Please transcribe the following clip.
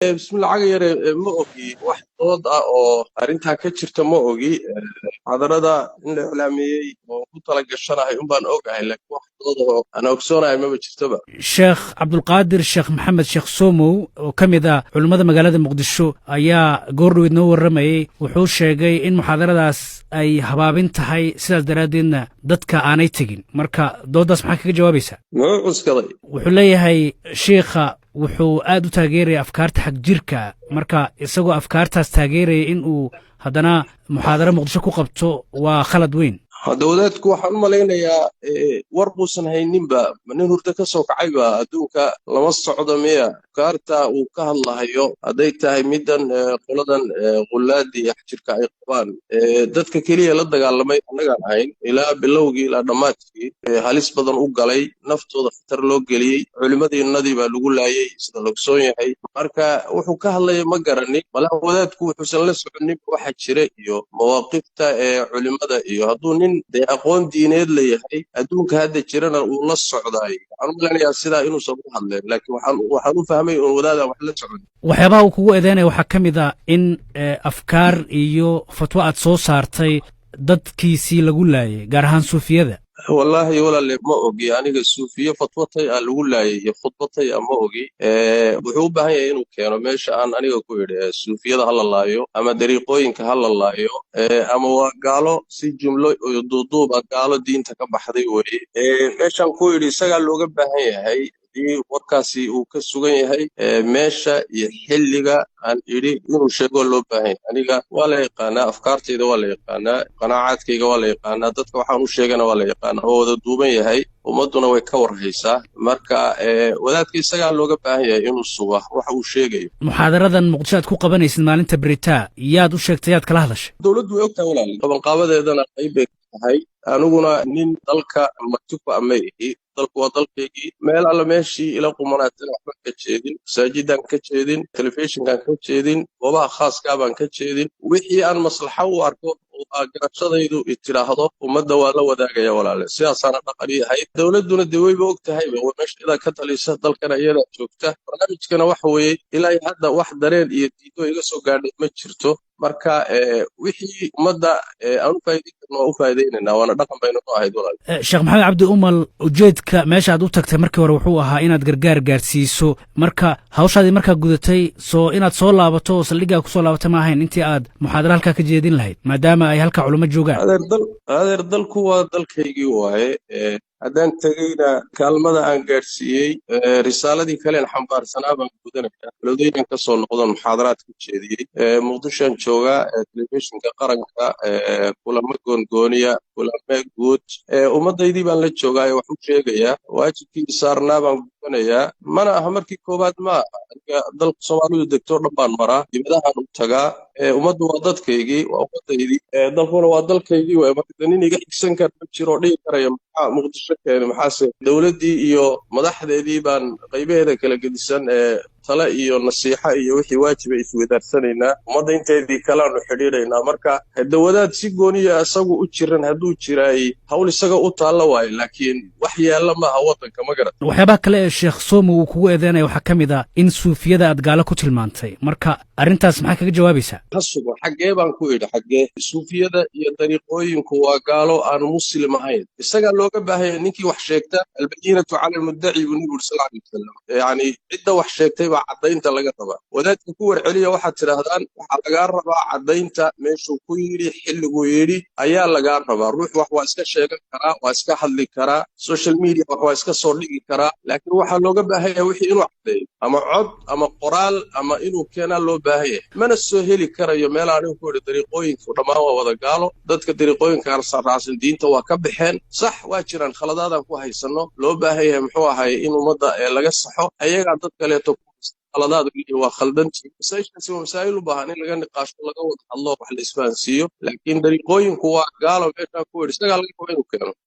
Bismillah, caga yare, ma ogi wax dood ah oo arrintaa ka jirta, ma ogi. Muxaadarada in la iclaamiyey oo ku tala gashanahay unbaan ogahay, laakiin wax dood oo aan ogsoonahay maba jirtoba. Sheekh Cabdulqaadir Sheekh Maxamed Sheekh Somow oo ka mid ah culimmada magaalada Muqdisho ayaa goordhoweyd noo warramayey. Wuxuu sheegay in muxaadaradaas ay habaabin tahay, sidaas daraaddeedna dadka aanay tegin. Marka dooddaas maxaa kaga jawaabaysaa? Muxuu cuskaday? Wuxuu leeyahay shiikha wuxuu aad u taageeraya afkaarta xag jirka, marka isagoo afkaartaas taageeraya in uu haddana muxaadaro Muqdisho ku qabto waa khalad weyn. Hadda wadaadku waxaan u malaynayaa war buusan hayninba. Nin hurdo ka soo kacayba adduunka lama socdo miya? Afkaarta uu ka hadlahayo hadday tahay middan qoladan qullaadii xagjirka ay qabaan, dadka keliya la dagaalamay annagaan ahayn ilaa bilowgii ilaa dhammaadkii, halis badan u galay, naftooda khatar loo geliyey, culimmadiinadii baa lagu laayay, sida la ogsoon yahay. Marka wuxuu ka hadlaya ma garanin. Malaha wadaadku wuxuusan la soconin waxa jira iyo mawaaqifta ee culimmada, iyo hadduu nin dee aqoon diineed leeyahay, adduunka hadda jirana uu la socdaay, waxaan u malaynayaa sidaa inuusan u hadleen, laakiin waxaan u fahmay un wadaadaan wax la socon. Waxyaabaha uu kugu eedeynaya waxaa ka mid ah in afkaar iyo fatwo aad soo saartay dadkiisii lagu laayay, gaar ahaan suufiyada. Wallaahi walaale, ma ogi aniga suufiye fatwatay aa lagu laayay iyo khudbatay a, ma ogi. Wuxuu u baahan yahay inuu keeno meesha aan aniga ku idhi suufiyada ha la laayo ama dariiqooyinka ha la laayo ama waa gaalo, si jumlo iyo duuduuba gaalo diinta ka baxday weye. Meeshaan ku idhi isagaa looga baahan yahay, haddii warkaasi uu ka sugan yahay, meesha iyo xilliga aan idhi inuu sheego loo baahan yahay. Aniga waa la yaqaanaa, afkaartayda waa la yaqaanaa, qanaacaadkayga waa la yaqaanaa, dadka waxaan u sheegana waa la yaqaanaa oo wada duuban yahay, ummadduna way ka warhaysaa. Marka wadaadka isagaa looga baahan yahay inuu suga waxa uu sheegayo. Muxaadaradan Muqdisho aad ku qabanaysid maalinta beritaa, yaad u sheegtay, yaad kala hadashay? Dowladdu way ogtahay walaal, qabanqaabadeedana qayb bay ka tahay. Aniguna nin dalka marti ku ama ihi, dalku waa dalkaygii. Meel alla meeshii ila qumanaatana waxbaan ka jeedin, masaajidaan ka jeedin, telefishinkaan ka jeedin, goobaha khaaskaa baan ka jeedin. Wixii aan maslaxo u arko oo garashadaydu i tidhaahdo ummadda waa la wadaagaya walaale, sidaasaana dhaqan ii ahayd. Dowladduna dee wayba og tahayba, waa meesha iyadaa ka talisa dalkana, iyadaa joogta. Barnaamijkana waxa weeye ilaa hadda wax dareen iyo diido iga soo gaadhay ma jirto. Marka wixii ummadda aan u faa'iideyn karno waa u faa'iideynaynaa, waana dhaqan baynu noo ahayd walaal. Sheekh Maxamed Cabdi Umal, ujeedka meesha aad u tagtay markii hore wuxuu ahaa inaad gargaar gaarsiiso. Marka hawshaadii markaa gudatay, soo inaad soo laabato oo saldhiggaa kusoo laabatay ma ahayn intii aad muxaadaro halkaa ka jeedin lahayd, maadaama ay halkaa culamo joogaan? Adeer, dal adeer, dalku waa dalkaygii waaye. Haddaan tegeyna kaalmada aan gaadhsiiyey, risaaladii kalen xambaarsanaa baan gudanaya. Balodeynan ka soo noqdon, muxaadaraad ka jeediyey, Muqdishoan joogaa, telefishinka qaranka, kulamo goongooniya, kulame guud, ummadaydii baan la joogaa ee wax u sheegayaa, waajibkii saarnaa baan gudanayaa. Mana aha markii koowaad, ma aha. Aniga dalka Soomaalidu degto dhan baan maraa, dibadahaan u tagaa. Ummaddu waa dadkaygii, waa ummadaydii, dalkuna waa dalkaygii waay. Marka nin iga xigsan kara ma jiro oo dhihi karaya maxaa Muqdisho keenay, maxaase dowladdii iyo madaxdeedii baan qaybaheeda kala gedisan ee tale iyo nasiixa iyo wixii waajiba iswedaarsanaynaa, ummadda inteedii kalaanu xidhiidhaynaa. Marka hadda wadaad si gooniya isagu u jiran hadduu jiraay, hawl isaga u taalla waayo, laakiin wax yaalla maaha waddanka, ma garat? Waxyaabaha kale ee Sheekh Somo uu kugu eedeynaya waxaa ka mid ah in suufiyada aad gaalo ku tilmaantay. Marka arrintaas maxaa kaga jawaabaysaa? Ha sugo, xaggee baan ku idhi? Xaggee suufiyada iyo dariiqooyinku waa gaalo aan muslim ahayn? Isagaa looga baahanya. Ninkii wax sheegta, البينة على المدعي buu Nabigu yuri sal alay wasalam, yacni cidda wax sheegtay baa caddaynta laga rabaa. Wadaadka ku warceliya, waxaad tidhaahdaan waxaa lagaa rabaa caddaynta, meeshuu ku yidhi, xilliguu yidhi ayaa lagaa rabaa. Ruux wax waa iska sheegan karaa, waa iska hadli karaa, social media wax waa iska soo dhigi karaa, laakiin waxaa looga baahan yahay wixii inuu caddeeyo, ama cod ama qoraal ama inuu keenaa loo baahan yahay. Mana soo heli karayo meel anigu ku idhi dariiqooyinku dhammaan waa wada gaalo, dadka dariiqooyinkaan raacsan diinta waa ka baxeen. Sax, waa jiraan khaladaadaan ku haysanno, loo baahan yahay muxuu ahay in ummadda laga saxo, ayagaa dad kaleeto khaladaad waa khaldantii. Masaa'ilkaasi waa masaa'il u baahan in laga niqaasho, laga wada hadlo, wax la isfahansiiyo, laakiin dariiqooyinku waa gaalo meeshaan ku idhi, isagaa laga raba inuu keeno.